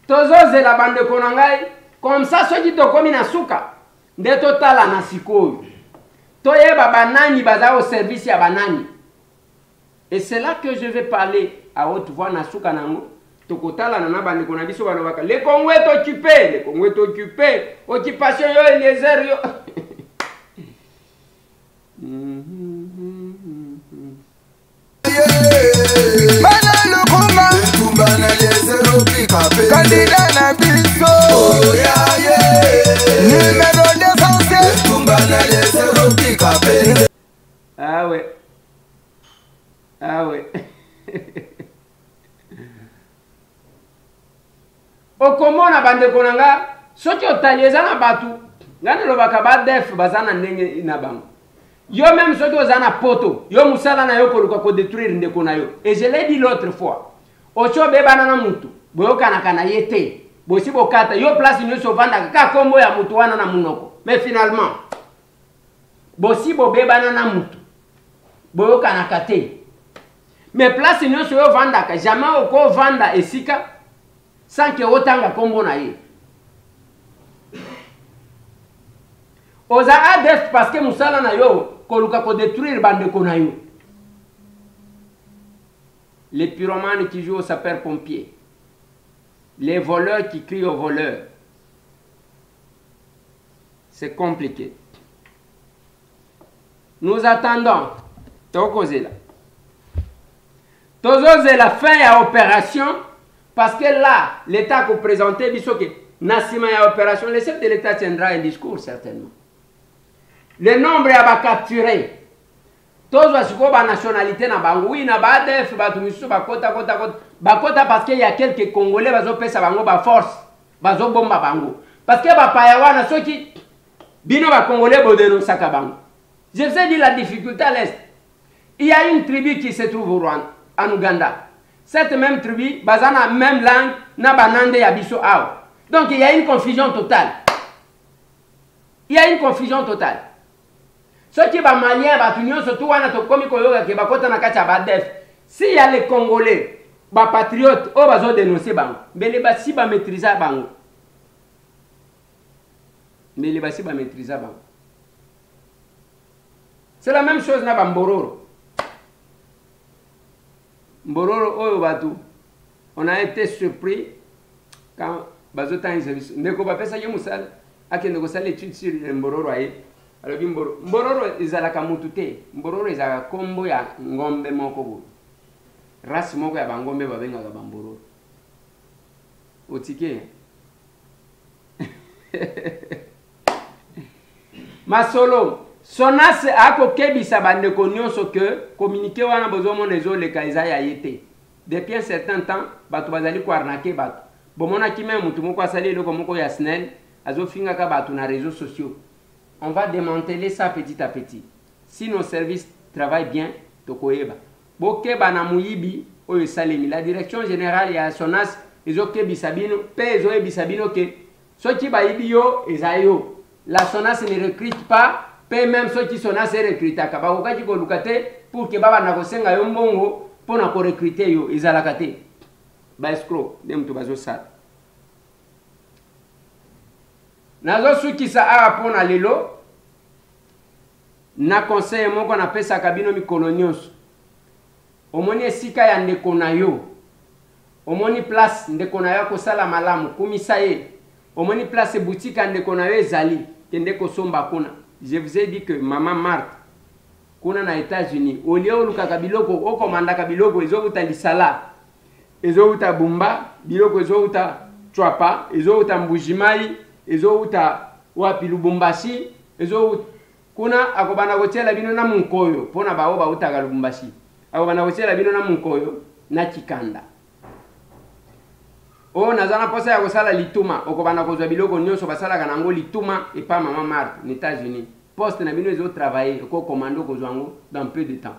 Tozozela bandeko na ngai, comme ça soki tokomi na suka nde totala na sikoyo toyeba banani baza au service ya banani. Et c'est là que je vais parler à haute voix na suka nango. Tokotalana na bandeko na biso balobaka le Congo est occupé, le Congo est occupé, occupation yo Eliezer yo. Bana Lukuma, etumba na Eliezer opika pe kandida na biso numéro 207, etumba na Eliezer opika pe. Ah ouais. Ah ouais. Okomona bandeko na nga soki otali eza na bato nga nalobaka ba def baza na ndenge na bango. Yo même soki oza na poto, yo mosala na yo koluka kodétruire ndeko na yo. Et je l'ai dit l'autre fois, osi obebana na mutu, boyokanaka na ye te, bosi bokata yo place nyonso ovandaka kaka kombo ya mutu wana na munoko. Mais finalement bosi bobebana na mutu, boyokanaka te, mais place nyonso yo ovandaka jamais okovanda esika sans que otanga kombo na ye. Oza ADF parce que mosala na yo koluka kodétruire bandeko na yo. Les pyromanes qui jouent au sapeur-pompier, les voleurs qui crient aux voleurs, c'est compliqué. Nous attendons tokozela, tozozela fin ya opération, parce que là l'État a présenté biso ke na nsima ya opération le chef de l'État tiendra un discours certainement. Le nombre ya bacapturé, tozwa sikoyo banationalité na bango. Oui, na ba ADF bato misusu bakota kota kota bakota parce que y a quelques Congolais bazopesa bango baforce, bazobomba bango parce que bapaya wana soki bino bacongolais bodenosaka bango. Je vous ai dit la difficulté à l'Est. Il y a une tribu qui se trouve au Rwanda, en Ouganda. Cette même tribu, baza na même langue, na banande ya biso awa. Donc il y a une confusion totale. Il y a une confusion totale. Soki ba Maliens, ba nyonso tout wana tokomi koyoka ke bakota na kati ya ba def. S'il y a les Congolais, ba patriotes oyo bazo dénoncer bango, mbele basi ba maîtriser bango. Mbele basi ba maîtriser bango. C'est la même chose na ba Mbororo. Mbororo oyo batu, on a été surpris quand bazotangisa biso. Ndeko bapesaki mosala, akende kosala étude sur Mbororo aye. Alobi Mbororo, Mbororo ezalaka mutu te. Mbororo ezalaka kombo ya ngombe moko boye. Race moko ya bangombe babengaka ba Mbororo. Otike. Masolo Sonas akokebisa bandeko nyonso ke communiqué wana bozomona ezoleka eza ya ye te. Depuis un certain temps bato bazali koarnaquer bato. Bomonaki même mutu moko asali eloko moko ya SNEL azofingaka bato na réseaux sociaux. On va démanteler ça petit à petit. Si nos services travaillent bien, tokoyeba. Bokeba na muyibi oyo esalemi. La direction générale ya Sonas ezokebisa bino pe ezoyebisa bino ke soki bayibi yo eza yo. La Sonas ne recrute pas. Mpe meme soki Sonas erecrutaka, bakokaki koluka te pour que babanda kosenga yo mbongo mpo na korecrute yo. Ezalaka te. Ba escroc nde moto bazosala. Nazosukisa awa mpo na lelo na conseil moko napesaka bino mikolo nyonso. Omoni esika ya ndeko na yo, omoni place ndeko na yo akosala malamu, kumisa ye. Omoni place boutique ya ndeko na yo ezali, kende kosomba kuna. Je vous ai dit que maman Marthe kuna na Etats-Unis, au lieu olukaka biloko, okomandaka biloko ezowuta Lisala, ezowuta Bumba, biloko ezowuta Tshuapa, ezowuta Mbuji-Mayi, ezowuta wapi Lubumbashi, ezowuta kuna akobanda kotiela bino na munkoyo mpo na baoyo bautaka Lubumbashi, akobanda kotiela bino na munkoyo na kikanda. Oyo naza na mposa ya kosala lituma, okobanda kozwa biloko nyonso basalaka na yango lituma epa mama Marthe na Etats-Unis. Poste na bino ezo travailler, oko commande okozwa yango dans peu de temps.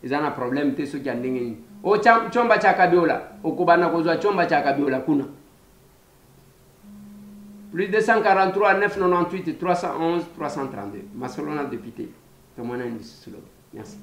Eza na problème te soki ya ndenge nini. O chomba cha kabiola, okobanda kozwa chomba cha kabiola kuna. Plus 243 998 311 332. Masolo na député. Tomonani lisusu lobi. Merci.